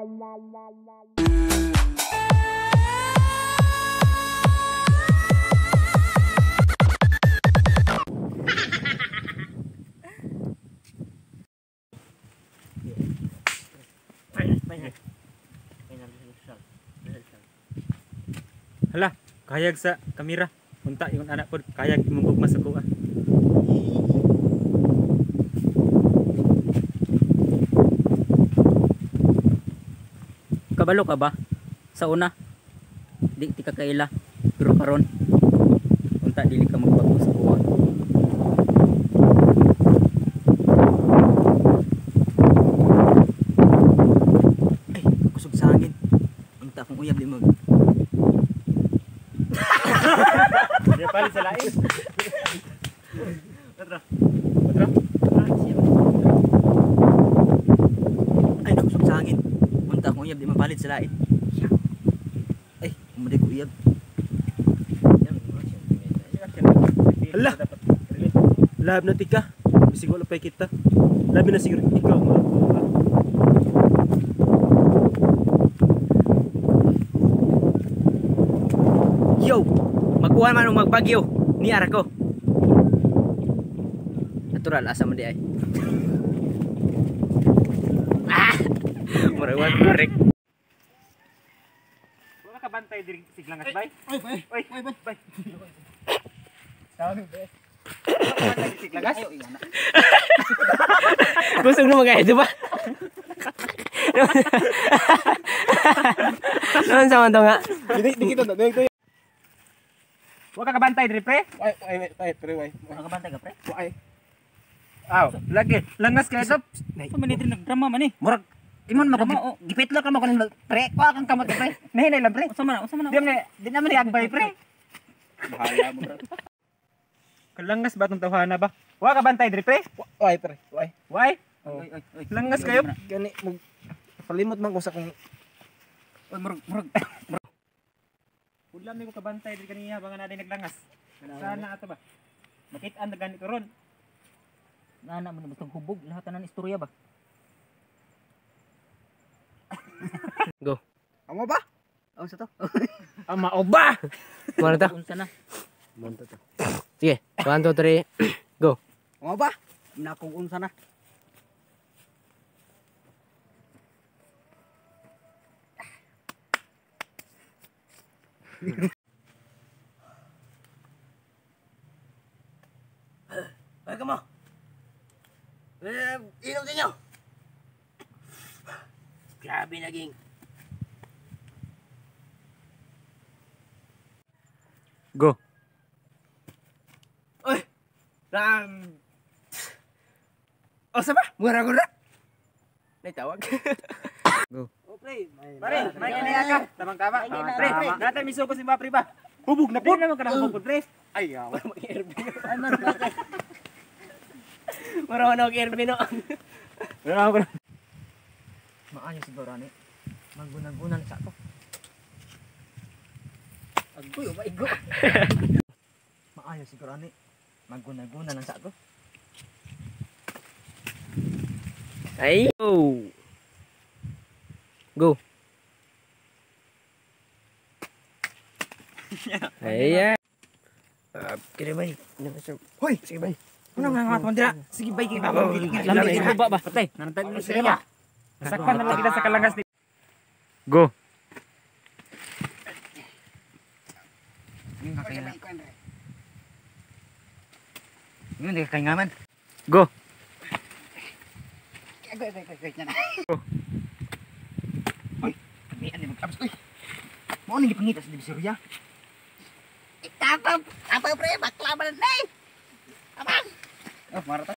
Hala, kahayag sa kamera. Unta yung anak pod, kahayag imong gugma sa kuha. Kabalo ka ba? Sa una, di ti ka kaila. Pero karon, unta dili ka magbago sa kuha. Ay, kusog sa hangin. Unta akong uyab limog. Di palit sa lain. Otro. Otro. Ay, nakusog sa hangin. Unta akong uyab di mapalit sa lain. Ay, umaday ko uyab. Hala! Lahab na tika. Bisig wala pa'y kita. Labi na siguro ikaw mga kuha. Yo! Magkuhan man o magbagyo. Ni ara ko. Natural, asa man di ay. Ah! Murag wa correct. Wala ka bantay diri siglangas bay. Oy, bay. Oy, bay. Bay. Bantay siglangas. Kusog na magay, di ba? Naman sa man to nga. Wala ka kabantay diri pre. Ay, ay, ay, pre, ay. Nakabantay ka pre? Ay. Aw, lagi. Langas kay ito. Sa man diri nagdrama man eh. Murag imon mo Drama, oh. gipitlo ka mo kanin pre. Kuha kang kamot pre. Nahinay lang pre. Unsa man na? Unsa man na? Di man di naman ni agbay pre. Bahala mo, pre. Kalangas ba tong tawhana ba? Wa ka bantay diri pre. Ay, pre. Ay. Why? Oy, oy, oy. Langas kayo. Gani, mag... Palimot man ko sa kung... Oy, murag murag. Ulam ni ko kabantay diri kaniya banga na naglangas. Sana ato ba? Makit-an na ganito ron. Nana mo na basta hubog lahat tanan istorya ba? Amo ba? Unsa to? Ama o ba? Muna to. Unsa na? Monta to. Sige. 1, 2, 3. Go. Amo ba? Nakong unsa na? Ay, kamo. Inom sa inyo. Grabe naging. Go. Oy. Ram. O sa ba? Mura gura. Naitawag. Go. Pare, may kaniya ka. Tamang tama. Pre, natay misuko si pre ba? Hubog na po. Di naman ka na hubog pre. Ay, awa. Mura na og Irvin no. Wala ako. Maayo siguro ani. Maggunang-gunan sa ako. Agoy, maigo. Maayo siguro ani. Maggunang-gunan lang sa ako. Ay. Go. Ay. Kire bay. Hoy! Sige, bay. Ano nga nga dira? Sige, bay. Lamig sa ba ba? Patay. Nanantay mo siya. Nasakpan na lang kita sa kalangas ni. Go. Yun, di ka kaingaman. Go. Uy, ano mag-abs? Uy, mao nang gipangita sa Divisoria. Tapang, tapang pre, bakla man na eh. Tapang. Oh, marata.